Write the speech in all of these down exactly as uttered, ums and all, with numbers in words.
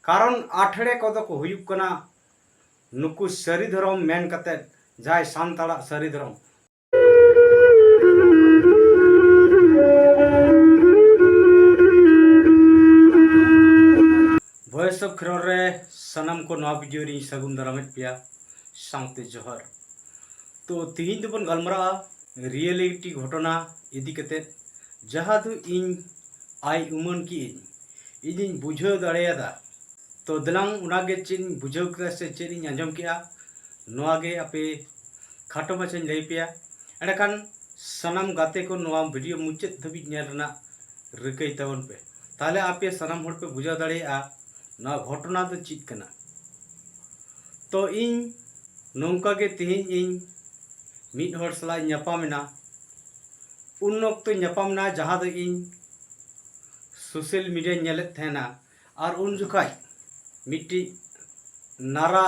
ᱠᱟᱨᱚᱱ ᱟᱴᱷᱲᱮ ᱠᱚᱫᱚ ᱠᱚ ᱦᱩᱭᱩᱜ ᱠᱟᱱᱟ ᱱᱩᱠᱩ ᱥᱟᱹᱨᱤ ᱫᱷᱚᱨᱚᱢ ᱢᱮᱱ ᱠᱟᱛᱮ, ᱡᱟᱦᱟᱸᱭ ᱥᱟᱱᱛᱟᱲᱟᱜ ᱥᱟᱹᱨᱤ ᱫᱷᱚᱨᱚᱢ᱾ Voice of Kherol ᱨᱮ ᱥᱟᱱᱟᱢ ᱠᱚ ᱱᱚᱣᱟ video ᱨᱤᱧ ᱥᱟᱹᱜᱩᱱ ᱫᱟᱨᱟᱢᱮᱫ ᱯᱮᱭᱟ, ᱥᱟᱶᱛᱮ ᱡᱚᱦᱟᱨ᱾ ᱛᱚ, ᱛᱤᱦᱤᱧ ᱫᱚᱵᱚᱱ ᱜᱟᱞᱢᱟᱨᱟᱜᱼᱟ reality ᱜᱷᱚᱴᱚᱱᱟ ᱤᱫᱤ ᱠᱟᱛᱮ, ᱡᱟᱦᱟᱸ ᱫᱚ ᱤᱧ ᱟᱭ ᱩᱢᱟᱹᱱ ᱠᱤ ᱤᱧ, ᱤᱧᱤᱧ ᱵᱩᱡᱷᱟᱹᱣ ᱫᱟᱲᱮᱭᱟᱫᱟ᱾ ᱛᱚ, ᱫᱮᱞᱟᱝ ᱚᱱᱟᱜᱮ ᱪᱮᱫ ᱤᱧ ᱵᱩᱡᱷᱟᱹᱣ ᱠᱮᱫᱟ ᱥᱮ ᱪᱮᱫ ᱤᱧ ᱟᱸᱡᱚᱢ ᱠᱮᱫᱟ, ᱱᱚᱣᱟ ᱜᱮ ᱟᱯᱮ ᱠᱷᱟᱴᱚ ᱢᱟᱪᱷᱟᱧ ᱞᱟᱹᱭ ᱯᱮᱭᱟ᱾ ᱮᱸᱰᱮᱠᱷᱟᱱ ᱥᱟᱱᱟᱢ ᱜᱟᱛᱮ ᱠᱚ ᱱᱚᱣᱟ video ᱢᱩᱪᱟᱹᱫ ᱫᱷᱟᱹᱵᱤᱡ ᱧᱮᱞ ᱨᱮᱱᱟᱜ ᱨᱤᱠᱟᱹᱭ ᱛᱟᱵᱚᱱ ᱯᱮ, ᱛᱟᱦᱞᱮ ᱟᱯᱮ ᱥᱟᱱᱟᱢ ᱦᱚᱲ ᱯᱮ ᱵᱩᱡᱷᱟᱹᱣ ᱫᱟᱲᱮᱭᱟᱜᱼᱟ ᱱᱚᱣᱟ ᱜᱷᱚᱴᱚᱱᱟ ᱫᱚ ᱪᱮᱫ ᱠᱟᱱᱟ᱾ ᱛᱚ, ᱤᱧ ᱱᱚᱝᱠᱟ ᱜᱮ ᱛᱮᱦᱮᱧ ᱤᱧ ᱢᱤᱫ ᱦᱚᱲ ᱥᱟᱞᱟᱜ ᱤᱧ ᱧᱟᱯᱟᱢ ᱮᱱᱟ᱾ ᱩᱱ ᱚᱠᱛᱚᱧ ᱧᱟᱯᱟᱢ ᱮᱱᱟ ᱡᱟᱦᱟᱸ ᱫᱚ ᱤᱧ social mediaᱧ ᱧᱮᱞᱮᱫ ᱛᱟᱦᱮᱱᱟ, ᱟᱨ ᱩᱱ ᱡᱚᱠᱷᱟᱡ ᱢᱤᱫᱴᱤᱡ ᱱᱟᱨᱟ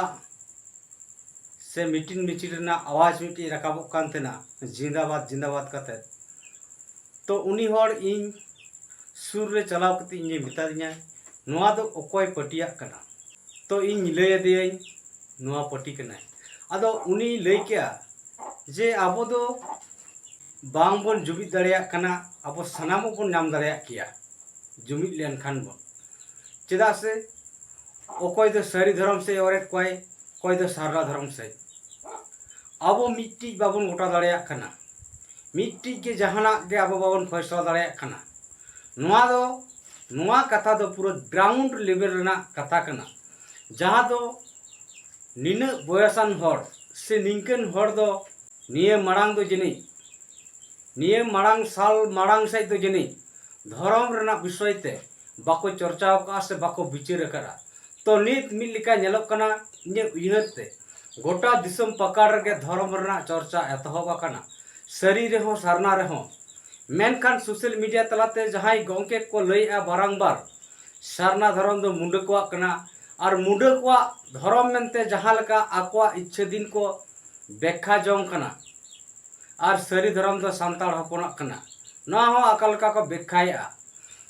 ᱥᱮ meeting ᱢᱤᱪᱷᱤᱞ ᱨᱮᱱᱟᱜ ᱟᱣᱟᱡᱽ ᱢᱤᱫᱴᱤᱡ ᱨᱟᱠᱟᱵᱚᱜ ᱠᱟᱱ ᱛᱟᱦᱮᱱᱟ, ᱡᱤᱱᱫᱟᱵᱟᱫ ᱡᱤᱱᱫᱟᱵᱟᱫ ᱠᱟᱛᱮ᱾ ᱛᱚ, ᱩᱱᱤ ᱦᱚᱲ ᱤᱧ ᱥᱩᱨ ᱨᱮ ᱪᱟᱞᱟᱣ ᱠᱟᱛᱮ ᱤᱧᱮ ᱢᱮᱛᱟ ᱫᱤᱧᱟ, "ᱱᱚᱣᱟ ᱫᱚ ᱚᱠᱚᱭ ᱯᱟᱹᱴᱤᱭᱟᱜ ᱠᱟᱱᱟ?" ᱛᱚ, ᱤᱧ ᱞᱟᱹᱭ ᱟᱫᱮᱭᱟᱹᱧ, "ᱱᱚᱣᱟ ᱯᱟᱹᱴᱤ ᱠᱟᱱᱟᱭ᱾" ᱟᱫᱚ ᱩᱱᱤᱭ ᱞᱟᱹᱭ ᱠᱮᱜᱼᱟ ᱡᱮ ᱟᱵᱚ ᱫᱚ ᱵᱟᱝ ᱵᱚᱱ ᱡᱩᱢᱤᱫ ᱫᱟᱲᱮᱭᱟᱜ ᱠᱟᱱᱟ, ᱟᱵᱚ ᱥᱟᱱᱟᱢᱟᱜ ᱵᱚᱱ ᱧᱟᱢ ᱫᱟᱲᱮᱭᱟᱜ ᱠᱮᱭᱟ ᱡᱩᱢᱤᱫ ᱞᱮᱱᱠᱷᱟᱱ ᱵᱚᱱ᱾ ᱪᱮᱫᱟᱜ ᱥᱮ ᱚᱠᱚᱭ ᱫᱚ ᱥᱟᱹᱨᱤ ᱫᱷᱚᱨᱚᱢ ᱥᱮᱫ ᱚᱨᱮᱫ ᱠᱚᱣᱟᱭ, ᱚᱠᱚᱭ ᱫᱚ ᱥᱟᱨᱱᱟ ᱫᱷᱚᱨᱚᱢ ᱥᱮᱫ᱾ ᱟᱵᱚ ᱢᱤᱫᱴᱤᱡ ᱵᱟᱵᱚᱱ ᱜᱚᱴᱟ ᱫᱟᱲᱮᱭᱟᱜ ᱠᱟᱱᱟ, ᱢᱤᱫᱴᱤᱡ ᱜᱮ ᱡᱟᱦᱟᱱᱟᱜ ᱜᱮ ᱟᱵᱚ ᱵᱟᱵᱚᱱ ᱯᱷᱚᱭᱥᱟᱞᱟ ᱫᱟᱲᱮᱭᱟᱜ ᱠᱟᱱᱟ᱾ ᱱᱚᱣᱟ ᱫᱚ, ᱱᱚᱣᱟ ᱠᱟᱛᱷᱟ ᱫᱚ ᱯᱩᱨᱟᱹ ground level ᱨᱮᱱᱟᱜ ᱠᱟᱛᱷᱟ ᱠᱟᱱᱟ, ᱡᱟᱦᱟᱸ ᱫᱚ ᱱᱤᱱᱟᱹᱜ ᱵᱚᱭᱚᱥᱟᱱ ᱦᱚᱲ ᱥᱮ ᱱᱤᱝᱠᱟᱹᱱ ᱦᱚᱲ ᱫᱚ ᱱᱤᱭᱟᱹ ᱢᱟᱲᱟᱝ ᱫᱚ ᱡᱟᱹᱱᱤᱡ, ᱱᱤᱭᱟᱹ ᱢᱟᱲᱟᱝ ᱥᱟᱞ ᱢᱟᱲᱟᱝ ᱥᱮᱫ ᱫᱚ ᱡᱟᱹᱱᱤᱡ ᱫᱷᱚᱨᱚᱢ ᱨᱮᱱᱟᱜ ᱵᱤᱥᱚᱭ ᱛᱮ ᱵᱟᱠᱚ ᱪᱚᱨᱪᱟ ᱟᱠᱟᱫᱼᱟ ᱥᱮ ᱵᱟᱠᱚ ᱵᱤᱪᱟᱹᱨ ᱟᱠᱟᱫᱼᱟ᱾ ᱛᱚ, ᱱᱤᱛ ᱢᱤᱫ ᱞᱮᱠᱟ ᱧᱮᱞᱚᱜ ᱠᱟᱱᱟ, ᱤᱧᱟᱹᱜ ᱩᱭᱦᱟᱹᱨ ᱛᱮ ᱜᱚᱴᱟ ᱫᱤᱥᱚᱢ ᱯᱟᱠᱟᱲ ᱨᱮᱜᱮ ᱫᱷᱚᱨᱚᱢ ᱨᱮᱱᱟᱜ ᱪᱚᱨᱪᱟ ᱮᱛᱚᱦᱚᱵ ᱟᱠᱟᱱᱟ, ᱥᱟᱹᱨᱤ ᱨᱮᱦᱚᱸ ᱥᱟᱨᱱᱟ ᱨᱮᱦᱚᱸ᱾ ᱢᱮᱱᱠᱷᱟᱱ social media ᱛᱟᱞᱟᱛᱮ ᱡᱟᱦᱟᱸᱭ ᱜᱚᱢᱠᱮ ᱠᱚ ᱞᱟᱹᱭᱮᱫᱼᱟ ᱵᱟᱨᱟᱝᱵᱟᱨ, ᱥᱟᱨᱱᱟ ᱫᱷᱚᱨᱚᱢ ᱫᱚ ᱢᱩᱰᱟᱹ ᱠᱚᱣᱟᱜ ᱠᱟᱱᱟ, ᱟᱨ ᱢᱩᱰᱟᱹ ᱠᱚᱣᱟᱜ ᱫᱷᱚᱨᱚᱢ ᱢᱮᱱᱛᱮ ᱡᱟᱦᱟᱸ ᱞᱮᱠᱟ ᱟᱠᱚᱣᱟᱜ ᱤᱪᱪᱷᱟᱹ ᱫᱤᱱ ᱠᱚ ᱵᱮᱠᱠᱷᱟ ᱡᱚᱝ ᱠᱟᱱᱟ, ᱟᱨ ᱥᱟᱹᱨᱤ ᱫᱷᱚᱨᱚᱢ ᱫᱚ ᱥᱟᱱᱛᱟᱲ ᱦᱚᱯᱚᱱᱟᱜ ᱠᱟᱱᱟ, ᱱᱚᱣᱟ ᱦᱚᱸ ᱟᱠᱟ ᱞᱮᱠᱟ ᱠᱚ ᱵᱮᱠᱠᱷᱟᱭᱮᱫᱼᱟ᱾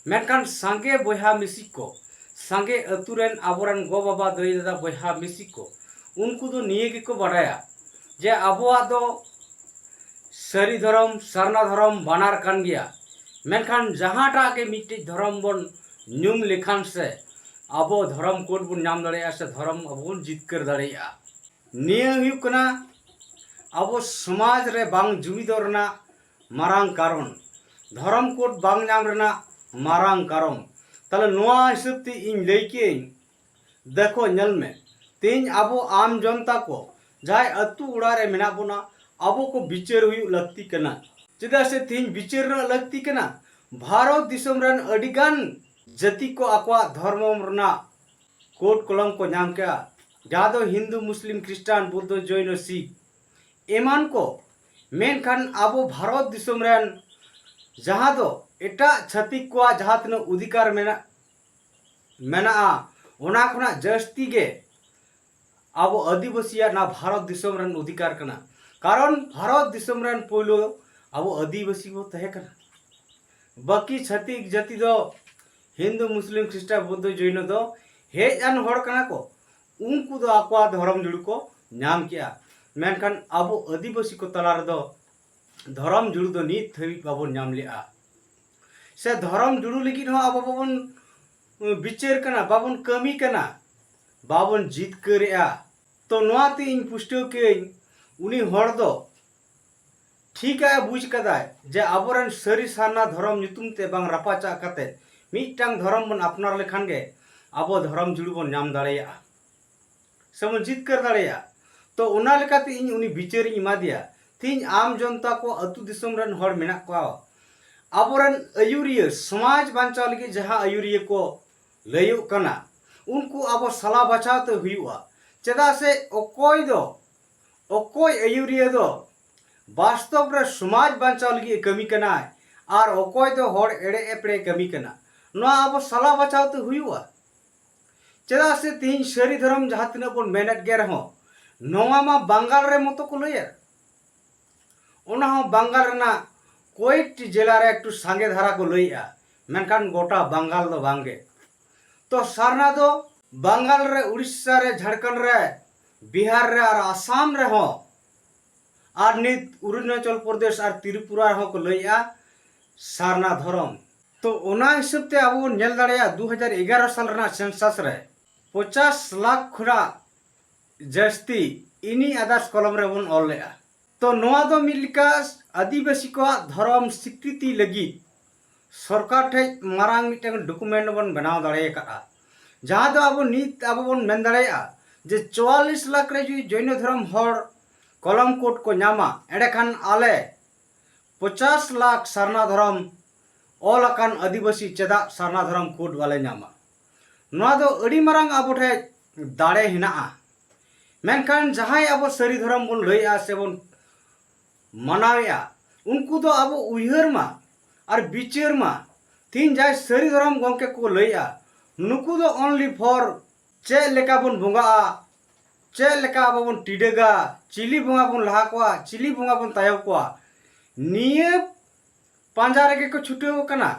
ᱢᱮᱱᱠᱷᱟᱱ ᱥᱟᱸᱜᱮ ᱵᱚᱭᱦᱟ ᱢᱤᱥᱤ ᱠᱚ, ᱥᱟᱸᱜᱮ ᱟᱹᱛᱩ ᱨᱮᱱ ᱟᱵᱚᱨᱮᱱ ᱜᱚ ᱵᱟᱵᱟ, ᱫᱟᱹᱭ ᱫᱟᱫᱟ, ᱵᱚᱭᱦᱟ ᱢᱤᱥᱤ ᱠᱚ, ᱩᱱᱠᱩ ᱫᱚ ᱱᱤᱭᱟᱹ ᱜᱮᱠᱚ ᱵᱟᱰᱟᱭᱟ ᱡᱮ ᱟᱵᱚᱣᱟᱜ ᱫᱚ ᱥᱟᱹᱨᱤ ᱫᱷᱚᱨᱚᱢ, ᱥᱟᱨᱱᱟ ᱫᱷᱚᱨᱚᱢ ᱵᱟᱱᱟᱨ ᱠᱟᱱ ᱜᱮᱭᱟ᱾ ᱢᱮᱱᱠᱷᱟᱱ ᱡᱟᱦᱟᱸᱴᱟᱜ ᱜᱮ ᱢᱤᱫᱴᱤᱡ ᱫᱷᱚᱨᱚᱢ ᱵᱚᱱ ᱧᱩᱢ ᱞᱮᱠᱷᱟᱱ ᱥᱮ, ᱟᱵᱚ ᱫᱷᱚᱨᱚᱢ ᱠᱳᱰ ᱵᱚᱱ ᱧᱟᱢ ᱫᱟᱲᱮᱭᱟᱜᱼᱟ ᱥᱮ ᱫᱷᱚᱨᱚᱢ ᱟᱵᱚ ᱵᱚᱱ ᱡᱤᱛᱠᱟᱹᱨ ᱫᱟᱲᱮᱭᱟᱜᱼᱟ᱾ ᱱᱤᱭᱟᱹ ᱦᱩᱭᱩᱜ ᱠᱟᱱᱟ ᱟᱵᱚ ᱥᱚᱢᱟᱡᱽ ᱨᱮ ᱵᱟᱝ ᱡᱩᱢᱤᱫᱚᱜ ᱨᱮᱱᱟᱜ ᱢᱟᱨᱟᱝ ᱠᱟᱨᱚᱱ, ᱫᱷᱚᱨᱚᱢ ᱠᱳᱰ ᱵᱟᱝ ᱧᱟᱢ ᱨᱮᱱᱟᱜ ᱢᱟᱨᱟᱝ ᱠᱟᱨᱚᱱ᱾ ᱛᱟᱦᱞᱮ ᱱᱚᱣᱟ ᱦᱤᱥᱟᱹᱵ ᱛᱮ ᱤᱧ ᱞᱟᱹᱭ ᱠᱮᱜ ᱟᱹᱧ, ᱫᱮᱠᱷᱚ, ᱧᱮᱞ ᱢᱮ, ᱛᱮᱦᱮᱧ ᱟᱵᱚ ᱟᱢ ᱡᱚᱱᱛᱟ ᱠᱚ ᱡᱟᱦᱟᱸᱭ ᱟᱹᱛᱩ ᱚᱲᱟᱜ ᱨᱮ ᱢᱮᱱᱟᱜ ᱵᱚᱱᱟ, ᱟᱵᱚ ᱠᱚ ᱵᱤᱪᱟᱹᱨ ᱦᱩᱭᱩᱜ ᱞᱟᱹᱠᱛᱤ ᱠᱟᱱᱟ᱾ ᱪᱮᱫᱟᱜ ᱥᱮ ᱛᱮᱦᱮᱧ ᱵᱤᱪᱟᱹᱨ ᱨᱮᱱᱟᱜ ᱞᱟᱹᱠᱛᱤ ᱠᱟᱱᱟ᱾ ᱵᱷᱟᱨᱚᱛ ᱫᱤᱥᱚᱢ ᱨᱮᱱ ᱟᱹᱰᱤᱜᱟᱱ ᱡᱟᱹᱛᱤ ᱠᱚ ᱟᱠᱚᱣᱟᱜ ᱫᱷᱚᱨᱢᱚ ᱨᱮᱱᱟᱜ ᱠᱳᱰ ᱠᱚᱞᱚᱢ ᱠᱚ ᱧᱟᱢ ᱠᱮᱜᱼᱟ, ᱡᱟᱦᱟᱸ ᱫᱚ ᱦᱤᱱᱫᱩ, ᱢᱩᱥᱞᱤᱢ, ᱠᱷᱨᱤᱥᱴᱟᱱ, ᱵᱩᱫᱽᱫᱷᱚ, ᱡᱚᱭᱱᱚ, ᱥᱤᱠᱷ ᱮᱢᱟᱱ ᱠᱚ᱾ ᱢᱮᱱᱠᱷᱟᱱ ᱟᱵᱚ ᱵᱷᱟᱨᱚᱛ ᱫᱤᱥᱚᱢ ᱨᱮᱱ ᱡᱟᱦᱟᱸ ᱫᱚ ᱮᱴᱟᱜ ᱪᱷᱟᱹᱛᱤᱠ ᱠᱚᱣᱟᱜ ᱡᱟᱦᱟᱸ ᱛᱤᱱᱟᱹᱜ ᱚᱫᱷᱤᱠᱟᱨ ᱢᱮᱱᱟᱜ, ᱢᱮᱱᱟᱜᱼᱟ, ᱚᱱᱟ ᱠᱷᱚᱱᱟᱜ ᱡᱟᱹᱥᱛᱤ ᱜᱮ ᱟᱵᱚ ᱟᱹᱫᱤᱵᱟᱹᱥᱤᱭᱟᱜ ᱱᱚᱣᱟ ᱵᱷᱟᱨᱚᱛ ᱫᱤᱥᱚᱢ ᱨᱮᱱ ᱚᱫᱷᱤᱠᱟᱨ ᱠᱟᱱᱟ᱾ ᱠᱟᱨᱚᱱ ᱵᱷᱟᱨᱚᱛ ᱫᱤᱥᱚᱢ ᱨᱮᱱ ᱯᱳᱭᱞᱳ ᱟᱵᱚ ᱟᱹᱫᱤᱵᱟᱹᱥᱤ ᱵᱚ ᱛᱟᱦᱮᱸ ᱠᱟᱱᱟ᱾ ᱵᱟᱹᱠᱤ ᱪᱷᱟᱹᱛᱤᱠ ᱡᱟᱹᱛᱤ ᱫᱚ ᱦᱤᱱᱫᱩ, ᱢᱩᱥᱞᱤᱢ, ᱠᱷᱨᱤᱥᱴᱟᱱ, ᱵᱩᱫᱽᱫᱷᱚ, ᱡᱚᱭᱱᱚ ᱫᱚ ᱦᱮᱡ ᱟᱱ ᱦᱚᱲ ᱠᱟᱱᱟ ᱠᱚ᱾ ᱩᱱᱠᱩ ᱫᱚ ᱟᱠᱚᱣᱟᱜ ᱫᱷᱚᱨᱚᱢ ᱡᱩᱲᱩ ᱠᱚ ᱧᱟᱢ ᱠᱮᱜᱼᱟ᱾ ᱢᱮᱱᱠᱷᱟᱱ ᱟᱵᱚ ᱟᱹᱫᱤᱵᱟᱹᱥᱤ ᱠᱚ ᱛᱟᱞᱟ ᱨᱮᱫᱚ ᱫᱷᱚᱨᱚᱢ ᱡᱩᱲᱩ ᱫᱚ ᱱᱤᱛ ᱫᱷᱟᱹᱵᱤᱡ ᱵᱟᱵᱚᱱ ᱧᱟᱢ ᱞᱮᱜᱼᱟ᱾ ᱥᱮ ᱫᱷᱚᱨᱚᱢ ᱡᱩᱲᱩ ᱞᱟᱹᱜᱤᱫ ᱦᱚᱸ ᱟᱵᱚ ᱵᱟᱵᱚᱱ ᱵᱤᱪᱟᱹᱨ ᱠᱟᱱᱟ, ᱵᱟᱵᱚᱱ ᱠᱟᱹᱢᱤ ᱠᱟᱱᱟ, ᱵᱟᱵᱚᱱ ᱡᱤᱛᱠᱟᱹᱨᱮᱜᱼᱟ᱾ ᱛᱚ ᱱᱚᱣᱟ ᱛᱮ ᱤᱧ ᱯᱩᱥᱴᱟᱹᱣ ᱠᱮᱜᱼᱟᱹᱧ, ᱩᱱᱤ ᱦᱚᱲ ᱫᱚ ᱴᱷᱤᱠᱟᱜ ᱮ ᱵᱩᱡᱽ ᱠᱟᱫᱟᱭ ᱡᱮ ᱟᱵᱚᱨᱮᱱ ᱥᱟᱹᱨᱤ ᱥᱟᱨᱱᱟ ᱫᱷᱚᱨᱚᱢ ᱧᱩᱛᱩᱢ ᱛᱮ ᱵᱟᱝ ᱨᱟᱯᱟᱪᱟᱜ ᱠᱟᱛᱮ ᱢᱤᱫᱴᱟᱝ ᱫᱷᱚᱨᱚᱢ ᱵᱚᱱ ᱟᱯᱱᱟᱨ ᱞᱮᱠᱷᱟᱱ ᱜᱮ ᱟᱵᱚ ᱫᱷᱚᱨᱚᱢ ᱡᱩᱲᱩ ᱵᱚᱱ ᱧᱟᱢ ᱫᱟᱲᱮᱭᱟᱜᱼᱟ ᱥᱮ ᱵᱚᱱ ᱡᱤᱛᱠᱟᱹᱨ ᱫᱟᱲᱮᱭᱟᱜᱼᱟ᱾ ᱛᱚ ᱚᱱᱟ ᱞᱮᱠᱟᱛᱮ ᱤᱧ ᱩᱱᱤ ᱵᱤᱪᱟᱹᱨᱤᱧ ᱮᱢᱟ ᱫᱮᱭᱟ᱾ ᱛᱮᱦᱮᱧ ᱟᱢ ᱡᱚᱱᱛᱟ ᱠᱚ ᱟᱹᱛᱩ ᱫᱤᱥᱚᱢ ᱨᱮᱱ ᱦᱚᱲ ᱢᱮᱱᱟᱜ ᱠᱚᱣᱟ, ᱟᱵᱚᱨᱮᱱ ᱟᱹᱭᱩᱨᱤᱭᱟᱹ, ᱥᱚᱢᱟᱡᱽ ᱵᱟᱧᱪᱟᱣ ᱞᱟᱹᱜᱤᱫ ᱡᱟᱦᱟᱸ ᱟᱹᱭᱩᱨᱤᱭᱟᱹ ᱠᱚ ᱞᱟᱹᱭᱚᱜ ᱠᱟᱱᱟ, ᱩᱱᱠᱩ ᱟᱵᱚ ᱥᱟᱞᱟ ᱵᱟᱪᱷᱟᱣ ᱛᱮ ᱦᱩᱭᱩᱜᱼᱟ᱾ ᱪᱮᱫᱟᱜ ᱥᱮ ᱚᱠᱚᱭ ᱫᱚ, ᱚᱠᱚᱭ ᱟᱹᱭᱩᱨᱤᱭᱟᱹ ᱫᱚ ᱵᱟᱥᱛᱚᱵ ᱨᱮ ᱥᱚᱢᱟᱡᱽ ᱵᱟᱧᱪᱟᱣ ᱞᱟᱹᱜᱤᱫ ᱮ ᱠᱟᱹᱢᱤ ᱠᱟᱱᱟᱭ ᱟᱨ ᱚᱠᱚᱭ ᱫᱚ ᱦᱚᱲ ᱮᱲᱮ ᱮᱯᱲᱮ ᱠᱟᱹᱢᱤ ᱠᱟᱱᱟ, ᱱᱚᱣᱟ ᱟᱵᱚ ᱥᱟᱞᱟ ᱵᱟᱪᱷᱟᱣ ᱛᱮ ᱦᱩᱭᱩᱜᱼᱟ᱾ ᱪᱮᱫᱟᱜ ᱥᱮ ᱛᱮᱦᱮᱧ ᱥᱟᱹᱨᱤ ᱫᱷᱚᱨᱚᱢ ᱡᱟᱦᱟᱸ ᱛᱤᱱᱟᱹᱜ ᱵᱚᱱ ᱢᱮᱱᱮᱫ ᱜᱮ ᱨᱮᱦᱚᱸ, ᱱᱚᱣᱟ ᱢᱟ ᱵᱟᱝᱜᱟᱞ ᱨᱮ ᱢᱚᱛᱚ ᱠᱚ ᱞᱟᱹᱭᱮᱫ, ᱚᱱᱟ ᱦᱚᱸ ᱵᱟᱝᱜᱟᱞ ᱨᱮᱱᱟᱜ ᱠᱚᱭᱮᱠᱴᱤ ᱡᱮᱞᱟ ᱨᱮ ᱮᱠᱴᱩ ᱥᱟᱸᱜᱮ ᱫᱷᱟᱨᱟ ᱠᱚ ᱞᱟᱹᱭᱮᱜᱼᱟ, ᱢᱮᱱᱠᱷᱟᱱ ᱜᱚᱴᱟ ᱵᱟᱝᱜᱟᱞ ᱫᱚ ᱵᱟᱝᱜᱮ᱾ ᱛᱚ ᱥᱟᱨᱱᱟ ᱫᱚ ᱵᱟᱝᱜᱟᱞ ᱨᱮ, ᱩᱲᱤᱥᱥᱟ ᱨᱮ, ᱡᱷᱟᱲᱠᱷᱚᱸᱰ ᱨᱮ, ᱵᱤᱦᱟᱨ ᱨᱮ ᱟᱨ ᱟᱥᱟᱢ ᱨᱮᱦᱚᱸ, ᱟᱨ ᱱᱤᱛ ᱚᱨᱩᱱᱟᱪᱚᱞ ᱯᱨᱚᱫᱮᱥ ᱟᱨ ᱛᱨᱤᱯᱩᱨᱟ ᱨᱮᱦᱚᱸ ᱠᱚ ᱞᱟᱹᱭᱮᱜᱼᱟ ᱥᱟᱨᱱᱟ ᱫᱷᱚᱨᱚᱢ᱾ ᱛᱚ ᱚᱱᱟ ᱦᱤᱥᱟᱹᱵ ᱛᱮ ᱟᱵᱚ ᱵᱚᱱ ᱧᱮᱞ ᱫᱟᱲᱮᱭᱟᱜᱼᱟ, ᱫᱩ ᱦᱟᱡᱟᱨ ᱮᱜᱟᱨᱚ ᱥᱟᱞ ᱨᱮᱱᱟᱜ census ᱨᱮ ᱯᱚᱪᱟᱥ ᱞᱟᱠᱷ ᱠᱷᱚᱱᱟᱜ ᱡᱟᱹᱥᱛᱤ ᱤᱱᱤ ᱟᱫᱟᱨᱥ ᱠᱚᱞᱚᱢ ᱨᱮᱵᱚᱱ ᱚᱞ ᱞᱮᱜᱼᱟ᱾ ᱛᱚ ᱱᱚᱣᱟ ᱫᱚ ᱢᱤᱫ ᱞᱮᱠᱟ ᱟᱹᱫᱤᱵᱟᱹᱥᱤ ᱠᱚᱣᱟᱜ ᱫᱷᱚᱨᱚᱢ ᱥᱤᱠᱨᱤᱛᱤ ᱞᱟᱹᱜᱤᱫ ᱥᱚᱨᱠᱟᱨ ᱴᱷᱮᱡ ᱢᱟᱨᱟᱝ ᱢᱤᱫᱴᱟᱝ ᱰᱚᱠᱩᱢᱮᱱᱴ ᱵᱚᱱ ᱵᱮᱱᱟᱣ ᱫᱟᱲᱮ ᱟᱠᱟᱫᱼᱟ, ᱡᱟᱦᱟᱸ ᱫᱚ ᱟᱵᱚ ᱱᱤᱛ ᱟᱵᱚ ᱵᱚᱱ ᱢᱮᱱ ᱫᱟᱲᱮᱭᱟᱜᱼᱟ ᱡᱮ ᱪᱩᱣᱟᱞᱤᱥ ᱞᱟᱠᱷ ᱨᱮ ᱡᱩᱫᱤ ᱡᱚᱭᱱᱚ ᱫᱷᱚᱨᱚᱢ ᱦᱚᱲ ᱠᱚᱞᱚᱢ ᱠᱳᱰ ᱠᱚ ᱧᱟᱢᱟ, ᱮᱸᱰᱮᱠᱷᱟᱱ ᱟᱞᱮ ᱯᱚᱪᱟᱥ ᱞᱟᱠᱷ ᱥᱟᱨᱱᱟ ᱫᱷᱚᱨᱚᱢ ᱚᱞ ᱟᱠᱟᱱ ᱟᱹᱫᱤᱵᱟᱹᱥᱤ ᱪᱮᱫᱟᱜ ᱥᱟᱨᱱᱟ ᱫᱷᱚᱨᱚᱢ ᱠᱳᱰ ᱵᱟᱞᱮ ᱧᱟᱢᱟ? ᱱᱚᱣᱟ ᱫᱚ ᱟᱹᱰᱤ ᱢᱟᱨᱟᱝ ᱟᱵᱚ ᱴᱷᱮᱡ ᱫᱟᱲᱮ ᱦᱮᱱᱟᱜᱼᱟ᱾ ᱢᱮᱱᱠᱷᱟᱱ ᱡᱟᱦᱟᱸᱭ ᱟᱵᱚ ᱥᱟᱹᱨᱤ ᱫᱷᱚᱨᱚᱢ ᱵᱚᱱ ᱞᱟᱹᱭᱮᱜᱼᱟ ᱥᱮᱵᱚᱱ ᱢᱟᱱᱟᱣᱮᱜᱼᱟ, ᱩᱱᱠᱩ ᱫᱚ ᱟᱵᱚ ᱩᱭᱦᱟᱹᱨ ᱢᱟ ᱟᱨ ᱵᱤᱪᱟᱹᱨ ᱢᱟ᱾ ᱛᱤᱦᱤᱧ ᱡᱟᱦᱟᱸᱭ ᱥᱟᱹᱨᱤ ᱫᱷᱚᱨᱚᱢ ᱜᱚᱢᱠᱮ ᱠᱚ ᱞᱟᱹᱭᱮᱜᱼᱟ, ᱱᱩᱠᱩ ᱫᱚ only for ᱪᱮᱫ ᱞᱮᱠᱟ ᱵᱚᱱ ᱵᱚᱸᱜᱟᱜᱼᱟ, ᱪᱮᱫ ᱞᱮᱠᱟ ᱟᱵᱚ ᱵᱚᱱ ᱴᱤᱰᱟᱹᱜᱟ, ᱪᱤᱞᱤ ᱵᱚᱸᱜᱟ ᱵᱚᱱ ᱞᱟᱦᱟ ᱠᱚᱣᱟ, ᱪᱤᱞᱤ ᱵᱚᱸᱜᱟ ᱵᱚᱱ ᱛᱟᱭᱚᱢ ᱠᱚᱣᱟ, ᱱᱤᱭᱟᱹ ᱯᱟᱸᱡᱟ ᱨᱮᱜᱮ ᱠᱚ ᱪᱷᱩᱴᱟᱹᱣ ᱟᱠᱟᱱᱟ᱾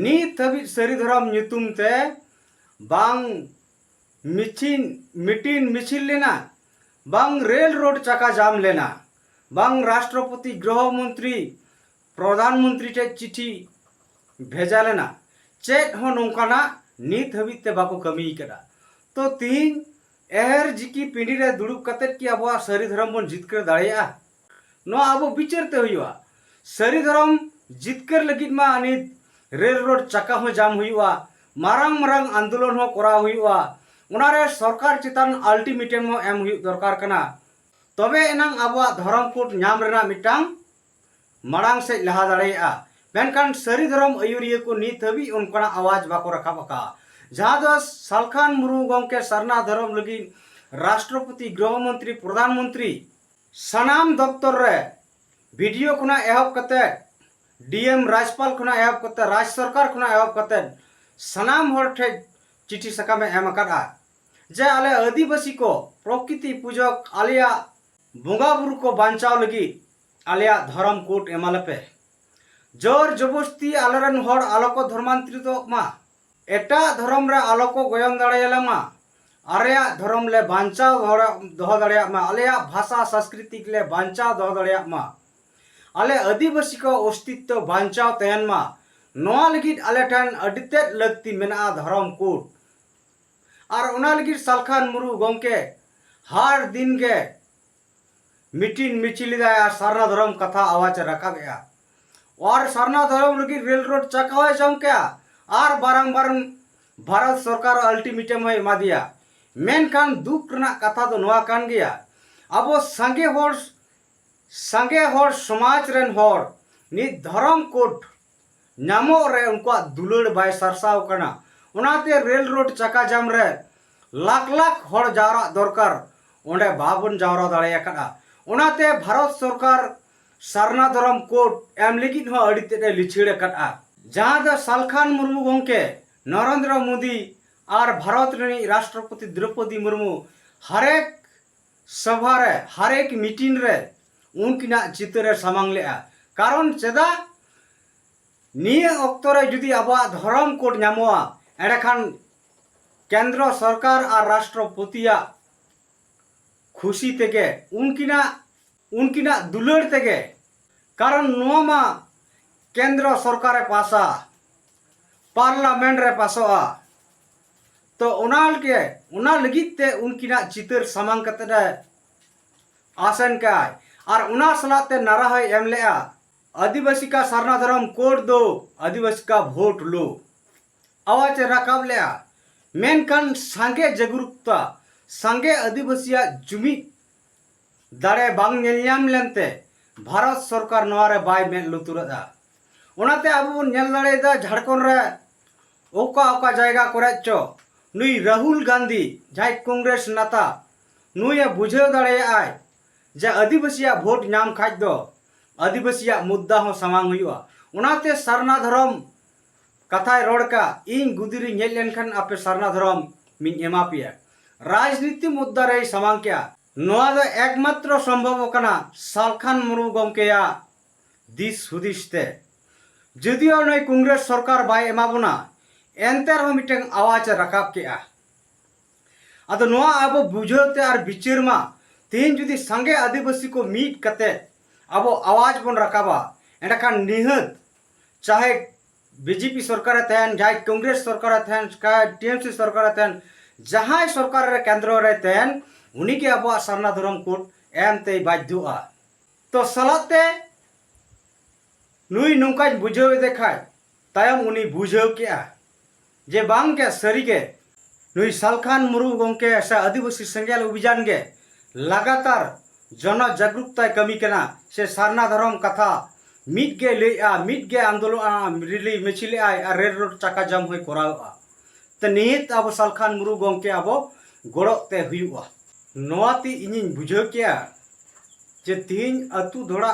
ᱱᱤᱛ ᱦᱟᱹᱵᱤᱡ ᱥᱟᱹᱨᱤ ᱫᱷᱚᱨᱚᱢ ᱧᱩᱛᱩᱢ ᱛᱮ ᱵᱟᱝ ᱢᱤᱪᱷᱤᱱ, ᱢᱤᱴᱤᱱ ᱢᱤᱪᱷᱤᱞ ᱞᱮᱱᱟ, ᱵᱟᱝ ᱨᱮᱞ ᱨᱳᱰ ᱪᱟᱠᱟ ᱡᱟᱢ ᱞᱮᱱᱟ, ᱵᱟᱝ ᱨᱟᱥᱴᱨᱚᱯᱚᱛᱤ, ᱜᱨᱚᱦᱚ ᱢᱚᱱᱛᱨᱤ, ᱯᱨᱚᱫᱷᱟᱱ ᱢᱚᱱᱛᱨᱤ ᱴᱷᱮᱱ ᱪᱤᱴᱷᱤ ᱵᱷᱮᱡᱟ ᱞᱮᱱᱟ᱾ ᱪᱮᱫ ᱦᱚᱸ ᱱᱚᱝᱠᱟᱱᱟᱜ ᱱᱤᱛ ᱦᱟᱹᱵᱤᱡ ᱛᱮ ᱵᱟᱠᱚ ᱠᱟᱹᱢᱤ ᱠᱟᱫᱟ᱾ ᱛᱚ ᱛᱤᱦᱤᱧ ᱮᱦᱮᱨ ᱡᱤᱠᱤ ᱯᱤᱸᱰᱤ ᱨᱮ ᱫᱩᱲᱩᱵ ᱠᱟᱛᱮᱫ ᱠᱤ ᱟᱵᱚᱣᱟᱜ ᱥᱟᱹᱨᱤ ᱫᱷᱚᱨᱚᱢ ᱵᱚᱱ ᱡᱤᱛᱠᱟᱹᱨ ᱫᱟᱲᱮᱭᱟᱜᱼᱟ? ᱱᱚᱣᱟ ᱟᱵᱚ ᱵᱤᱪᱟᱹᱨ ᱛᱮ ᱦᱩᱭᱩᱜᱼᱟ᱾ ᱥᱟᱹᱨᱤ ᱫᱷᱚᱨᱚᱢ ᱡᱤᱛᱠᱟᱹᱨ ᱞᱟᱹᱜᱤᱫ ᱢᱟ ᱱᱤᱛ ᱨᱮᱞ ᱨᱳᱰ ᱪᱟᱠᱟ ᱦᱚᱸ ᱡᱟᱢ ᱦᱩᱭᱩᱜᱼᱟ, ᱢᱟᱨᱟᱝ ᱢᱟᱨᱟᱝ ᱟᱱᱫᱳᱞᱚᱱ ᱦᱚᱸ ᱠᱚᱨᱟᱣ ᱦᱩᱭᱩᱜᱼᱟ, ᱚᱱᱟᱨᱮ ᱥᱚᱨᱠᱟᱨ ᱪᱮᱛᱟᱱ ᱟᱞᱴᱤᱢᱮᱴᱟᱢ ᱦᱚᱸ ᱮᱢ ᱦᱩᱭᱩᱜ ᱫᱚᱨᱠᱟᱨ ᱠᱟᱱᱟ᱾ ᱛᱚᱵᱮ ᱮᱱᱟᱝ ᱟᱵᱚᱣᱟᱜ ᱫᱷᱚᱨᱚᱢ ᱠᱳᱰ ᱧᱟᱢ ᱨᱮᱱᱟᱜ ᱢᱤᱫᱴᱟᱝ ᱢᱟᱲᱟᱝ ᱥᱮᱫ ᱞᱟᱦᱟ ᱫᱟᱲᱮᱭᱟᱜᱼᱟ᱾ ᱢᱮᱱᱠᱷᱟᱱ ᱥᱟᱹᱨᱤ ᱫᱷᱚᱨᱚᱢ ᱟᱹᱭᱩᱨᱤᱭᱟᱹ ᱠᱚ ᱱᱤᱛ ᱦᱟᱹᱵᱤᱡ ᱚᱱᱠᱟᱱᱟᱜ ᱟᱣᱟᱡᱽ ᱵᱟᱠᱚ ᱨᱟᱠᱟᱵ ᱟᱠᱟᱫᱼᱟ, ᱡᱟᱦᱟᱸ ᱫᱚ ᱥᱟᱞᱠᱷᱟᱱ ᱢᱩᱨᱢᱩ ᱜᱚᱢᱠᱮ ᱥᱟᱨᱱᱟ ᱫᱷᱚᱨᱚᱢ ᱞᱟᱹᱜᱤᱫ ᱨᱟᱥᱴᱨᱚᱯᱚᱛᱤ, ᱜᱨᱚᱦᱚ ᱢᱚᱱᱛᱨᱤ, ᱯᱨᱚᱫᱷᱟᱱ ᱢᱚᱱᱛᱨᱤ, ᱥᱟᱱᱟᱢ ᱫᱚᱯᱛᱚᱨ ᱨᱮ, ᱵᱤ ᱰᱤ ᱳ ᱠᱷᱚᱱᱟᱜ ᱮᱦᱚᱵ ᱠᱟᱛᱮ, ᱰᱤ ᱮᱢ ᱨᱟᱡᱽᱯᱟᱞ ᱠᱷᱚᱱᱟᱜ ᱮᱦᱚᱵ ᱠᱟᱛᱮ, ᱨᱟᱡᱽ ᱥᱚᱨᱠᱟᱨ ᱠᱷᱚᱱᱟᱜ ᱮᱦᱚᱵ ᱠᱟᱛᱮ, ᱥᱟᱱᱟᱢ ᱦᱚᱲ ᱴᱷᱮᱱ ᱪᱤᱴᱷᱤ ᱥᱟᱠᱟᱢᱮ ᱮᱢ ᱟᱠᱟᱫᱼᱟ ᱡᱮ ᱟᱞᱮ ᱟᱹᱫᱤᱵᱟᱹᱥᱤ ᱠᱚ ᱯᱨᱚᱠᱨᱤᱛᱤ ᱯᱩᱡᱚᱠ, ᱟᱞᱮᱭᱟᱜ ᱵᱚᱸᱜᱟ ᱵᱩᱨᱩ ᱠᱚ ᱵᱟᱧᱪᱟᱣ ᱞᱟᱹᱜᱤᱫ ᱟᱞᱮᱭᱟᱜ ᱫᱷᱚᱨᱚᱢ ᱠᱳᱰ ᱮᱢᱟᱞᱮᱯᱮ᱾ ᱡᱳᱨ ᱡᱚᱵᱚᱥᱛᱤ ᱟᱞᱮᱨᱮᱱ ᱦᱚᱲ ᱟᱞᱚ ᱠᱚ ᱫᱷᱚᱨᱢᱟᱱᱛᱚᱨᱤᱛᱚᱜ ᱢᱟ᱾ ᱮᱴᱟᱜ ᱫᱷᱚᱨᱚᱢ ᱨᱮ ᱟᱞᱚ ᱠᱚ ᱜᱚᱭᱚᱱ ᱫᱟᱲᱮᱭᱟᱞᱮ ᱢᱟ, ᱟᱞᱮᱭᱟᱜ ᱫᱷᱚᱨᱚᱢ ᱞᱮ ᱵᱟᱧᱪᱟᱣ ᱫᱚᱦᱚ ᱫᱟᱲᱮᱭᱟᱜ ᱢᱟ, ᱟᱞᱮᱭᱟᱜ ᱵᱷᱟᱥᱟ ᱥᱚᱝᱥᱠᱨᱤᱛᱤ ᱞᱮ ᱵᱟᱧᱪᱟᱣ ᱫᱚᱦᱚ ᱫᱟᱲᱮᱭᱟᱜ ᱢᱟ, ᱟᱞᱮ ᱟᱹᱫᱤᱵᱟᱹᱥᱤ ᱠᱚ ᱚᱥᱛᱤᱛᱛᱚ ᱵᱟᱧᱪᱟᱣ ᱛᱟᱦᱮᱱ ᱢᱟ, ᱱᱚᱣᱟ ᱞᱟᱹᱜᱤᱫ ᱟᱞᱮ ᱴᱷᱮᱱ ᱟᱹᱰᱤ ᱛᱮᱫ ᱞᱟᱹᱠᱛᱤ ᱢᱮᱱᱟᱜᱼᱟ ᱫᱷᱚᱨᱚᱢ ᱠᱳᱰ᱾ ᱟᱨ ᱚᱱᱟ ᱞᱟᱹᱜᱤᱫ ᱥᱟᱞᱠᱷᱟᱱ ᱢᱩᱨᱢᱩ ᱜᱚᱢᱠᱮ ᱦᱟᱨ ᱫᱤᱱ ᱜᱮ ᱢᱤᱴᱤᱝ ᱢᱤᱪᱷᱤᱞ ᱮᱫᱟᱭ ᱟᱨ ᱥᱟᱨᱱᱟ ᱫᱷᱚᱨᱚᱢ ᱠᱟᱛᱷᱟ ᱟᱣᱟᱡ ᱮ ᱨᱟᱠᱟᱵ ᱮᱫᱟ᱾ ᱟᱨ ᱥᱟᱨᱱᱟ ᱫᱷᱚᱨᱚᱢ ᱞᱟᱹᱜᱤᱫ ᱨᱮᱞ ᱨᱳᱰ ᱪᱟᱠᱟ ᱦᱚᱸᱭ ᱡᱚᱢ ᱠᱮᱜᱼᱟ ᱟᱨ ᱵᱟᱨᱟᱝ ᱵᱟᱨᱟᱝ ᱵᱷᱟᱨᱚᱛ ᱥᱚᱨᱠᱟᱨ ᱟᱞᱴᱤᱢᱮᱴᱟᱢ ᱦᱚᱸᱭ ᱮᱢᱟ ᱫᱮᱭᱟ᱾ ᱢᱮᱱᱠᱷᱟᱱ ᱫᱩᱠ ᱨᱮᱱᱟᱜ ᱠᱟᱛᱷᱟ ᱫᱚ ᱱᱚᱣᱟ ᱠᱟᱱ ᱜᱮᱭᱟ, ᱟᱵᱚ ᱥᱟᱸᱜᱮ ᱦᱚᱲ ᱥᱟᱸᱜᱮ ᱦᱚᱲ ᱥᱚᱢᱟᱡᱽ ᱨᱮᱱ ᱦᱚᱲ ᱱᱤᱛ ᱫᱷᱚᱨᱚᱢ ᱠᱳᱰ ᱧᱟᱢᱚᱜ ᱨᱮ ᱩᱱᱠᱩᱣᱟᱜ ᱫᱩᱞᱟᱹᱲ ᱵᱟᱭ ᱥᱟᱨᱥᱟᱣ ᱠᱟᱱᱟ᱾ ᱚᱱᱟᱛᱮ ᱨᱮᱞ ᱨᱳᱰ ᱪᱟᱠᱟ ᱡᱟᱢ ᱨᱮ ᱞᱟᱠᱷ ᱞᱟᱠᱷ ᱦᱚᱲ ᱡᱟᱣᱨᱟᱜ ᱫᱚᱨᱠᱟᱨ, ᱚᱸᱰᱮ ᱵᱟᱵᱚᱱ ᱡᱟᱣᱨᱟ ᱫᱟᱲᱮ ᱟᱠᱟᱫᱼᱟ᱾ ᱚᱱᱟᱛᱮ ᱵᱷᱟᱨᱚᱛ ᱥᱚᱨᱠᱟᱨ ᱥᱟᱨᱱᱟ ᱫᱷᱚᱨᱚᱢ ᱠᱳᱰ ᱮᱢ ᱞᱟᱹᱜᱤᱫ ᱦᱚᱸ ᱟᱹᱰᱤ ᱛᱮᱫ ᱮ ᱞᱤᱪᱷᱟᱹᱲ ᱟᱠᱟᱫᱼᱟ᱾ ᱡᱟᱦᱟᱸ ᱫᱚ ᱥᱟᱞᱠᱷᱟᱱ ᱢᱩᱨᱢᱩ ᱜᱚᱢᱠᱮ, ᱱᱚᱨᱮᱱᱫᱨᱚ ᱢᱳᱫᱤ ᱟᱨ ᱵᱷᱟᱨᱚᱛ ᱨᱤᱱᱤᱡ ᱨᱟᱥᱴᱨᱚᱯᱚᱛᱤ ᱫᱨᱚᱯᱚᱫᱤ ᱢᱩᱨᱢᱩ ᱦᱟᱨᱮᱠ ᱥᱚᱵᱷᱟ ᱨᱮ, ᱦᱟᱨᱮᱠ ᱢᱤᱴᱤᱝ ᱨᱮ ᱩᱱᱠᱤᱱᱟᱜ ᱪᱤᱛᱟᱹᱨ ᱮ ᱥᱟᱢᱟᱝ ᱞᱮᱫᱼᱟ᱾ ᱠᱟᱨᱚᱱ ᱪᱮᱫᱟᱜ? ᱱᱤᱭᱟᱹ ᱚᱠᱛᱚ ᱨᱮ ᱡᱩᱫᱤ ᱟᱵᱚᱣᱟᱜ ᱫᱷᱚᱨᱚᱢ ᱠᱳᱰ ᱧᱟᱢᱚᱜᱼᱟ, ᱮᱸᱰᱮᱠᱷᱟᱱ ᱠᱮᱱᱫᱨᱚ ᱥᱚᱨᱠᱟᱨ ᱟᱨ ᱨᱟᱥᱴᱨᱚᱯᱚᱛᱤᱭᱟᱜ ᱠᱷᱩᱥᱤ ᱛᱮᱜᱮ, ᱩᱱᱠᱤᱱᱟᱜ ᱩᱱᱠᱤᱱᱟᱜ ᱫᱩᱞᱟᱹᱲ ᱛᱮᱜᱮ, ᱠᱟᱨᱚᱱ ᱱᱚᱣᱟ ᱢᱟ ᱠᱮᱱᱫᱨᱚ ᱥᱚᱨᱠᱟᱨᱮ ᱯᱟᱥᱟ, ᱯᱟᱨᱞᱟᱢᱮᱱᱴ ᱨᱮ ᱯᱟᱥᱚᱜᱼᱟ᱾ ᱛᱚ ᱚᱱᱟ ᱞᱟᱹᱜᱤᱫ, ᱚᱱᱟ ᱞᱟᱹᱜᱤᱫ ᱛᱮ ᱩᱱᱠᱤᱱᱟᱜ ᱪᱤᱛᱟᱹᱨ ᱥᱟᱢᱟᱝ ᱠᱟᱛᱮ ᱮ ᱟᱥᱮᱱ ᱠᱟᱜᱼᱟᱭ ᱟᱨ ᱚᱱᱟ ᱥᱟᱞᱟᱜ ᱛᱮ ᱱᱟᱨᱟ ᱦᱚᱸᱭ ᱮᱢ ᱞᱮᱜᱼᱟ, "ᱟᱹᱫᱤᱵᱟᱹᱥᱤ ᱠᱟ ᱥᱟᱨᱱᱟ ᱫᱷᱚᱨᱚᱢ ᱠᱳᱰ ᱫᱚ, ᱟᱹᱫᱤᱵᱟᱹᱥᱤ ᱠᱟ ᱵᱷᱳᱴ ᱞᱳ" ᱟᱣᱟᱡ ᱮ ᱨᱟᱠᱟᱵ ᱞᱮᱜᱼᱟ᱾ ᱢᱮᱱᱠᱷᱟᱱ ᱥᱟᱸᱜᱮ ᱡᱟᱜᱽᱨᱩᱠᱛᱟ, ᱥᱟᱸᱜᱮ ᱟᱹᱫᱤᱵᱟᱹᱥᱤᱭᱟᱜ ᱡᱩᱢᱤᱫ ᱫᱟᱲᱮ ᱵᱟᱝ ᱧᱮᱞ ᱧᱟᱢ ᱞᱮᱱᱛᱮ ᱵᱷᱟᱨᱚᱛ ᱥᱚᱨᱠᱟᱨ ᱱᱚᱣᱟ ᱨᱮ ᱵᱟᱭ ᱢᱮᱫ ᱞᱩᱛᱩᱨᱟᱜᱼᱟ᱾ ᱚᱱᱟᱛᱮ ᱟᱵᱚ ᱵᱚᱱ ᱧᱮᱞ ᱫᱟᱲᱮᱭᱟᱫᱟ ᱡᱷᱟᱲᱠᱷᱚᱸᱰ ᱨᱮ ᱚᱠᱟ ᱚᱠᱟ ᱡᱟᱭᱜᱟ ᱠᱚᱨᱮ ᱪᱚ ᱱᱩᱭ ᱨᱟᱦᱩᱞ ᱜᱟᱱᱫᱷᱤ, ᱡᱟᱦᱟᱸᱭ ᱠᱚᱝᱜᱨᱮᱥ ᱱᱮᱛᱟ, ᱱᱩᱭᱮ ᱵᱩᱡᱷᱟᱹᱣ ᱫᱟᱲᱮᱭᱟᱜᱼᱟᱭ ᱡᱮ ᱟᱹᱫᱤᱵᱟᱹᱥᱤᱭᱟᱜ ᱵᱷᱳᱴ ᱧᱟᱢ ᱠᱷᱟᱡ ᱫᱚ ᱟᱹᱫᱤᱵᱟᱹᱥᱤᱭᱟᱜ ᱢᱩᱫᱽᱫᱟ ᱦᱚᱸ ᱥᱟᱢᱟᱝ ᱦᱩᱭᱩᱜᱼᱟ᱾ ᱚᱱᱟᱛᱮ ᱥᱟᱨᱱᱟ ᱫᱷᱚᱨᱚᱢ ᱠᱟᱛᱷᱟᱭ ᱨᱚᱲ ᱠᱟᱜ, "ᱤᱧ ᱜᱩᱫᱤ ᱨᱤᱧ ᱦᱮᱡ ᱞᱮᱱᱠᱷᱟᱱ ᱟᱯᱮ ᱥᱟᱨᱱᱟ ᱫᱷᱚᱨᱚᱢ ᱢᱤᱧ ᱮᱢᱟ ᱯᱮᱭᱟ"᱾ ᱨᱟᱡᱽᱱᱤᱛᱤ ᱢᱩᱫᱽᱫᱟ ᱨᱮᱭ ᱥᱟᱢᱟᱝ ᱠᱮᱜᱼᱟ᱾ ᱱᱚᱣᱟ ᱫᱚ ᱮᱠᱢᱟᱛᱨᱚ ᱥᱚᱢᱵᱷᱚᱵ ᱠᱟᱱᱟ ᱥᱟᱞᱠᱷᱟᱱ ᱢᱩᱨᱢᱩ ᱜᱚᱢᱠᱮᱭᱟᱜ ᱫᱤᱥ ᱦᱩᱫᱤᱥ ᱛᱮ᱾ ᱡᱩᱫᱤᱭᱳ ᱱᱩᱭ ᱠᱚᱝᱜᱨᱮᱥ ᱥᱚᱨᱠᱟᱨ ᱵᱟᱭ ᱮᱢᱟ ᱵᱚᱱᱟ, ᱮᱱᱛᱮ ᱨᱮᱦᱚᱸ ᱢᱤᱫᱴᱟᱝ ᱟᱣᱟᱡᱽ ᱮ ᱨᱟᱠᱟᱵ ᱠᱮᱜᱼᱟ᱾ ᱟᱫᱚ ᱱᱚᱣᱟ ᱟᱵᱚ ᱵᱩᱡᱷᱟᱹᱣ ᱛᱮ ᱟᱨ ᱵᱤᱪᱟᱹᱨ ᱢᱟ, ᱛᱮᱦᱮᱧ ᱡᱩᱫᱤ ᱥᱟᱸᱜᱮ ᱟᱹᱫᱤᱵᱟᱹᱥᱤ ᱠᱚ ᱢᱤᱫ ᱠᱟᱛᱮ ᱟᱵᱚ ᱟᱣᱟᱡᱽ ᱵᱚᱱ ᱨᱟᱠᱟᱵᱟ, ᱮᱸᱰᱮᱠᱷᱟᱱ ᱱᱤᱦᱟᱹᱛ ᱪᱟᱦᱮ ᱵᱤᱡᱮᱯᱤ ᱥᱚᱨᱠᱟᱨᱮ ᱛᱟᱦᱮᱱ, ᱪᱟᱦᱮ ᱠᱚᱝᱜᱨᱮᱥ ᱥᱚᱨᱠᱟᱨᱮ ᱛᱟᱦᱮᱱ, ᱪᱟᱦᱮ ᱴᱤᱮᱢᱥᱤ ᱥᱚᱨᱠᱟᱨᱮ ᱛᱟᱦᱮᱱ, ᱡᱟᱦᱟᱸᱭ ᱥᱚᱨᱠᱟᱨ ᱨᱮ ᱠᱮᱱᱫᱨᱚ ᱨᱮ ᱛᱟᱦᱮᱱ, ᱩᱱᱤᱜᱮ ᱟᱵᱚᱣᱟᱜ ᱥᱟᱨᱱᱟ ᱫᱷᱚᱨᱚᱢ ᱠᱳᱰ ᱮᱢ ᱛᱮᱭ ᱵᱟᱫᱽᱫᱷᱚᱜᱼᱟ᱾ ᱛᱚ ᱥᱟᱞᱟᱜ ᱛᱮ ᱱᱩᱭ ᱱᱚᱝᱠᱟᱧ ᱵᱩᱡᱷᱟᱹᱣ ᱮᱫᱮ ᱠᱷᱟᱡ, ᱛᱟᱭᱚᱢ ᱩᱱᱤ ᱵᱩᱡᱷᱟᱹᱣ ᱠᱮᱜᱼᱟ ᱡᱮ ᱵᱟᱝ ᱜᱮ ᱥᱟᱹᱨᱤ ᱜᱮ ᱱᱩᱭ ᱥᱟᱞᱠᱷᱟᱱ ᱢᱩᱨᱢᱩ ᱜᱚᱢᱠᱮ ᱥᱮ ᱟᱹᱫᱤᱵᱟᱹᱥᱤ ᱥᱮᱸᱜᱮᱞ ᱚᱵᱷᱤᱡᱟᱱ ᱜᱮ ᱞᱟᱜᱟᱛᱟᱨ ᱡᱚᱱᱚ ᱡᱟᱜᱽᱨᱩᱠᱛᱟᱭ ᱠᱟᱹᱢᱤ ᱠᱟᱱᱟ, ᱥᱮ ᱥᱟᱨᱱᱟ ᱫᱷᱚᱨᱚᱢ ᱠᱟᱛᱷᱟ ᱢᱤᱫ ᱜᱮ ᱞᱟᱹᱭᱮᱜᱼᱟ, ᱢᱤᱫ ᱜᱮ ᱟᱱᱫᱳᱞᱚᱱ, ᱨᱮᱞᱤ ᱢᱤᱪᱷᱤᱞᱮᱜᱼᱟᱭ ᱟᱨ ᱨᱮᱞ ᱨᱳᱰ ᱪᱟᱠᱟ ᱡᱟᱢ ᱦᱚᱸᱭ ᱠᱚᱨᱟᱣᱮᱜᱼᱟ᱾ ᱛᱚ ᱱᱤᱦᱟᱹᱛ ᱟᱵᱚ ᱥᱟᱞᱠᱷᱟᱱ ᱢᱩᱨᱢᱩ ᱜᱚᱢᱠᱮ ᱟᱵᱚ ᱜᱚᱲᱚᱜ ᱛᱮ ᱦᱩᱭᱩᱜᱼᱟ᱾ ᱱᱚᱣᱟ ᱛᱮ ᱤᱧᱤᱧ ᱵᱩᱡᱷᱟᱹᱣ ᱠᱮᱜᱼᱟ ᱡᱮ ᱛᱤᱦᱤᱧ ᱟᱹᱛᱩ ᱫᱷᱚᱲᱟ,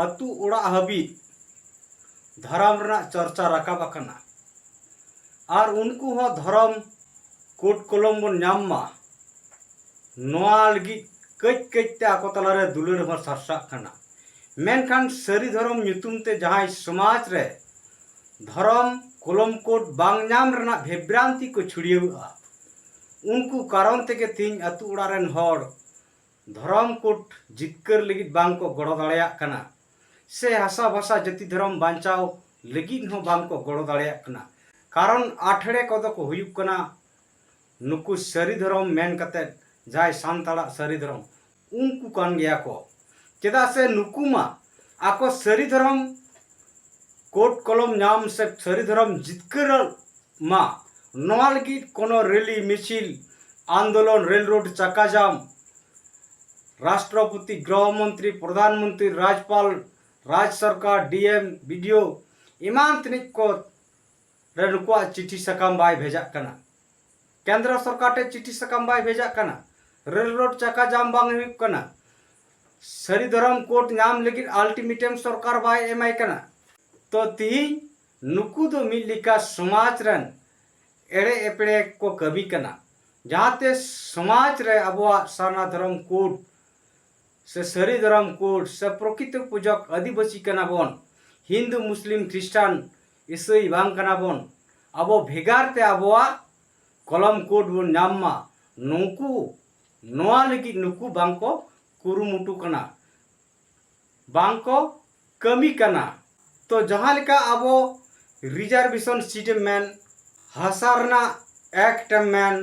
ᱟᱹᱛᱩ ᱚᱲᱟᱜ ᱦᱟᱹᱵᱤᱡ ᱫᱷᱚᱨᱚᱢ ᱨᱮᱱᱟᱜ ᱪᱚᱨᱪᱟ ᱨᱟᱠᱟᱵ ᱟᱠᱟᱱᱟ᱾ ᱟᱨ ᱩᱱᱠᱩ ᱦᱚᱸ ᱫᱷᱚᱨᱚᱢ ᱠᱳᱰ ᱠᱚᱞᱚᱢ ᱵᱚᱱ ᱧᱟᱢ ᱢᱟ, ᱱᱚᱣᱟ ᱞᱟᱹᱜᱤᱫ ᱠᱟᱹᱡ ᱠᱟᱹᱡ ᱛᱮ ᱟᱠᱚ ᱛᱟᱞᱟᱨᱮ ᱫᱩᱞᱟᱹᱲ ᱦᱚᱸ ᱥᱟᱨᱥᱟᱜ ᱠᱟᱱᱟ᱾ ᱢᱮᱱᱠᱷᱟᱱ ᱥᱟᱹᱨᱤ ᱫᱷᱚᱨᱚᱢ ᱧᱩᱛᱩᱢ ᱛᱮ ᱡᱟᱦᱟᱸᱭ ᱥᱚᱢᱟᱡᱽ ᱨᱮ ᱫᱷᱚᱨᱚᱢ ᱠᱚᱞᱚᱢ ᱠᱳᱰ ᱵᱟᱝ ᱧᱟᱢ ᱨᱮᱱᱟᱜ ᱵᱷᱮᱵᱽᱨᱟᱱᱛᱤ ᱠᱚ ᱪᱷᱩᱲᱭᱟᱹᱣᱮᱜᱼᱟ, ᱩᱱᱠᱩ ᱠᱟᱨᱚᱱ ᱛᱮᱜᱮ ᱛᱮᱦᱮᱧ ᱟᱹᱛᱩ ᱚᱲᱟᱜ ᱨᱮᱱ ᱦᱚᱲ ᱫᱷᱚᱨᱚᱢ ᱠᱳᱰ ᱡᱤᱛᱠᱟᱹᱨ ᱞᱟᱹᱜᱤᱫ ᱵᱟᱝ ᱠᱚ ᱜᱚᱲᱚ ᱫᱟᱲᱮᱭᱟᱜ ᱠᱟᱱᱟ, ᱥᱮ ᱦᱟᱥᱟ ᱵᱷᱟᱥᱟ ᱡᱟᱹᱛᱤ ᱫᱷᱚᱨᱚᱢ ᱵᱟᱧᱪᱟᱣ ᱞᱟᱹᱜᱤᱫ ᱦᱚᱸ ᱵᱟᱝ ᱠᱚ ᱜᱚᱲᱚ ᱫᱟᱲᱮᱭᱟᱜ ᱠᱟᱱᱟ᱾ ᱠᱟᱨᱚᱱ ᱟᱴᱷᱲᱮ ᱠᱚᱫᱚ ᱠᱚ ᱦᱩᱭᱩᱜ ᱠᱟᱱᱟ ᱱᱩᱠᱩ ᱥᱟᱹᱨᱤ ᱫᱷᱚᱨᱚᱢ ᱢᱮᱱ ᱠᱟᱛᱮ, ᱡᱟᱦᱟᱸᱭ ᱥᱟᱱᱛᱟᱲᱟᱜ ᱥᱟᱹᱨᱤ ᱫᱷᱚᱨᱚᱢ, ᱩᱱᱠᱩ ᱠᱟᱱ ᱜᱮᱭᱟ ᱠᱚ᱾ ᱪᱮᱫᱟᱜ ᱥᱮ ᱱᱩᱠᱩ ᱢᱟ ᱟᱠᱚ ᱥᱟᱹᱨᱤ ᱫᱷᱚᱨᱚᱢ ᱠᱳᱰ ᱠᱚᱞᱚᱢ ᱧᱟᱢ ᱥᱮ ᱥᱟᱹᱨᱤ ᱫᱷᱚᱨᱚᱢ ᱡᱤᱛᱠᱟᱹᱨ ᱢᱟ, ᱱᱚᱣᱟ ᱞᱟᱹᱜᱤᱫ ᱠᱳᱱᱳ ᱨᱮᱞᱤ, ᱢᱤᱪᱷᱤᱞ, ᱟᱱᱫᱳᱞᱚᱱ, ᱨᱮᱞ ᱨᱳᱰ ᱪᱟᱠᱟ ᱡᱟᱢ, ᱨᱟᱥᱴᱨᱚᱯᱚᱛᱤ, ᱜᱨᱚᱦᱚ ᱢᱚᱱᱛᱨᱤ, ᱯᱨᱚᱫᱷᱟᱱ ᱢᱚᱱᱛᱨᱤ, ᱨᱟᱡᱽᱯᱟᱞ, ᱨᱟᱡᱽ ᱥᱚᱨᱠᱟᱨ, ᱰᱤ ᱮᱢ, ᱵᱤ ᱰᱤ ᱳ ᱮᱢᱟᱱ ᱛᱮᱱᱤᱡ ᱠᱚ ᱨᱮ ᱱᱩᱠᱩᱣᱟᱜ ᱪᱤᱴᱷᱤ ᱥᱟᱠᱟᱢ ᱵᱟᱭ ᱵᱷᱮᱡᱟᱜ ᱠᱟᱱᱟ᱾ ᱠᱮᱱᱫᱨᱚ ᱥᱚᱨᱠᱟᱨ ᱴᱷᱮᱱ ᱪᱤᱴᱷᱤ ᱥᱟᱠᱟᱢ ᱵᱟᱭ ᱵᱷᱮᱡᱟᱜ ᱠᱟᱱᱟ᱾ ᱨᱮᱞ ᱨᱳᱰ ᱪᱟᱠᱟ ᱡᱟᱢ ᱵᱟᱝ ᱦᱩᱭᱩᱜ ᱠᱟᱱᱟ᱾ ᱥᱟᱹᱨᱤ ᱫᱷᱚᱨᱚᱢ ᱠᱳᱰ ᱧᱟᱢ ᱞᱟᱹᱜᱤᱫ ᱟᱞᱴᱤᱢᱮᱴᱟᱢ ᱥᱚᱨᱠᱟᱨ ᱵᱟᱭ ᱮᱢᱟᱭ ᱠᱟᱱᱟ᱾ ᱛᱚ ᱛᱤᱦᱤᱧ ᱱᱩᱠᱩ ᱫᱚ ᱢᱤᱫ ᱞᱮᱠᱟ ᱥᱚᱢᱟᱡᱽ ᱨᱮᱱ ᱮᱲᱮ ᱮᱯᱲᱮ ᱠᱚ ᱠᱟᱹᱢᱤ ᱠᱟᱱᱟ, ᱡᱟᱦᱟᱸᱛᱮ ᱥᱚᱢᱟᱡᱽ ᱨᱮ ᱟᱵᱚᱣᱟᱜ ᱥᱟᱨᱱᱟ ᱫᱷᱚᱨᱚᱢ ᱠᱳᱰ ᱥᱮ ᱥᱟᱹᱨᱤ ᱫᱷᱚᱨᱚᱢ ᱠᱳᱰ ᱥᱮ ᱯᱨᱚᱠᱤᱛᱚ ᱯᱩᱡᱚᱠ ᱟᱹᱫᱤᱵᱟᱹᱥᱤ ᱠᱟᱱᱟ ᱵᱚᱱ, ᱦᱤᱱᱫᱩ, ᱢᱩᱥᱞᱤᱢ, ᱠᱷᱨᱤᱥᱴᱟᱱ, ᱤᱥᱟᱹᱭ ᱵᱟᱝ ᱠᱟᱱᱟ ᱵᱚᱱ, ᱟᱵᱚ ᱵᱷᱮᱜᱟᱨ ᱛᱮ ᱟᱵᱚᱣᱟᱜ ᱠᱚᱞᱚᱢ ᱠᱳᱰ ᱵᱚᱱ ᱧᱟᱢ ᱢᱟ, ᱱᱩᱠᱩ, ᱱᱚᱣᱟ ᱞᱟᱹᱜᱤᱫ ᱱᱩᱠᱩ ᱵᱟᱝ ᱠᱚ ᱠᱩᱨᱩᱢᱩᱴᱩ ᱠᱟᱱᱟ, ᱵᱟᱝ ᱠᱚ ᱠᱟᱹᱢᱤ ᱠᱟᱱᱟ᱾ ᱛᱚ ᱡᱟᱦᱟᱸ ᱞᱮᱠᱟ ᱟᱵᱚ ᱨᱤᱡᱟᱨᱵᱷᱮᱥᱚᱱ ᱥᱤᱴ ᱮᱢ ᱢᱮᱱ, ᱦᱟᱥᱟ ᱨᱮᱱᱟᱜ ᱮᱠᱴ ᱮᱢ ᱢᱮᱱ,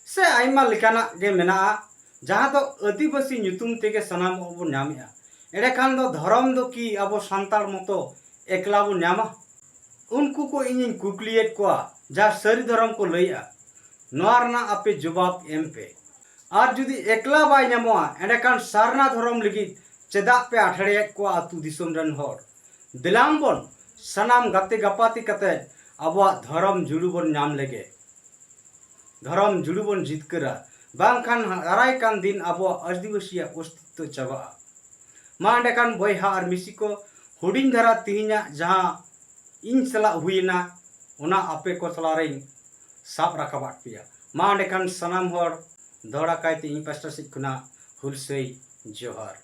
ᱥᱮ ᱟᱭᱢᱟ ᱞᱮᱠᱟᱱᱟᱜ ᱜᱮ ᱢᱮᱱᱟᱜᱼᱟ, ᱡᱟᱦᱟᱸ ᱫᱚ ᱟᱹᱫᱤᱵᱟᱹᱥᱤ ᱧᱩᱛᱩᱢ ᱛᱮᱜᱮ ᱥᱟᱱᱟᱢ ᱵᱚᱱ ᱧᱟᱢᱮᱜᱼᱟ᱾ ᱮᱸᱰᱮᱠᱷᱟᱱ ᱫᱚ ᱫᱷᱚᱨᱚᱢ ᱫᱚ ᱠᱤ ᱟᱵᱚ ᱥᱟᱱᱛᱟᱲ ᱢᱚᱛᱚ ᱮᱠᱞᱟ ᱵᱚᱱ ᱧᱟᱢᱟ? ᱩᱱᱠᱩ ᱠᱚ ᱤᱧᱤᱧ ᱠᱩᱠᱞᱤᱭᱮᱫ ᱠᱚᱣᱟ, ᱡᱟᱦᱟᱸ ᱥᱟᱹᱨᱤ ᱫᱷᱚᱨᱚᱢ ᱠᱚ ᱞᱟᱹᱭᱮᱜᱼᱟ, ᱱᱚᱣᱟ ᱨᱮᱱᱟᱜ ᱟᱯᱮ ᱡᱚᱵᱟᱵ ᱮᱢ ᱯᱮ᱾ ᱟᱨ ᱡᱩᱫᱤ ᱮᱠᱞᱟ ᱵᱟᱭ ᱧᱟᱢᱚᱜᱼᱟ, ᱮᱸᱰᱮᱠᱷᱟᱱ ᱥᱟᱨᱱᱟ ᱫᱷᱚᱨᱚᱢ ᱞᱟᱹᱜᱤᱫ ᱪᱮᱫᱟᱜ ᱯᱮ ᱟᱴᱷᱲᱮᱭᱮᱫ ᱠᱚᱣᱟ ᱟᱹᱛᱩ ᱫᱤᱥᱚᱢ ᱨᱮᱱ ᱦᱚᱲ? ᱫᱮᱞᱟᱝ ᱵᱚᱱ ᱥᱟᱱᱟᱢ ᱜᱟᱛᱮ ᱜᱟᱯᱟᱛᱮ ᱠᱟᱛᱮ ᱟᱵᱚᱣᱟᱜ ᱫᱷᱚᱨᱚᱢ ᱡᱩᱲᱩ ᱵᱚᱱ ᱧᱟᱢ ᱞᱮᱜᱮ᱾ ᱫᱷᱚᱨᱚᱢ ᱡᱩᱲᱩ ᱵᱚᱱ ᱡᱤᱛᱠᱟᱹᱨᱟ, ᱵᱟᱝᱠᱷᱟᱱ ᱫᱟᱨᱟᱭ ᱠᱟᱱ ᱫᱤᱱ ᱟᱵᱚᱣᱟᱜ ᱟᱹᱫᱤᱵᱟᱹᱥᱤᱭᱟᱜ ᱚᱥᱛᱤᱛᱛᱚ ᱪᱟᱵᱟᱜᱼᱟ᱾ ᱢᱟ ᱮᱸᱰᱮᱠᱷᱟᱱ ᱵᱚᱭᱦᱟ ᱟᱨ ᱢᱤᱥᱤ ᱠᱚ, ᱦᱩᱰᱤᱧ ᱫᱷᱟᱨᱟ ᱛᱮᱦᱮᱧᱟᱜ ᱡᱟᱦᱟᱸ ᱤᱧ ᱥᱟᱞᱟᱜ ᱦᱩᱭᱮᱱᱟ, ᱚᱱᱟ ᱟᱯᱮ ᱠᱚ ᱛᱟᱞᱟᱨᱮᱧ ᱥᱟᱵ ᱨᱟᱠᱟᱵᱟᱫ ᱯᱮᱭᱟ᱾ ᱢᱟ ᱮᱸᱰᱮᱠᱷᱟᱱ ᱥᱟᱱᱟᱢ ᱦᱚᱲ ᱫᱚᱦᱲᱟ ᱠᱟᱭᱛᱮ ᱤᱧ ᱯᱟᱥᱴᱟ ᱥᱮᱫ ᱠᱷᱚᱱᱟᱜ ᱦᱩᱞᱥᱟᱹᱭ ᱡᱚᱦᱟᱨ᱾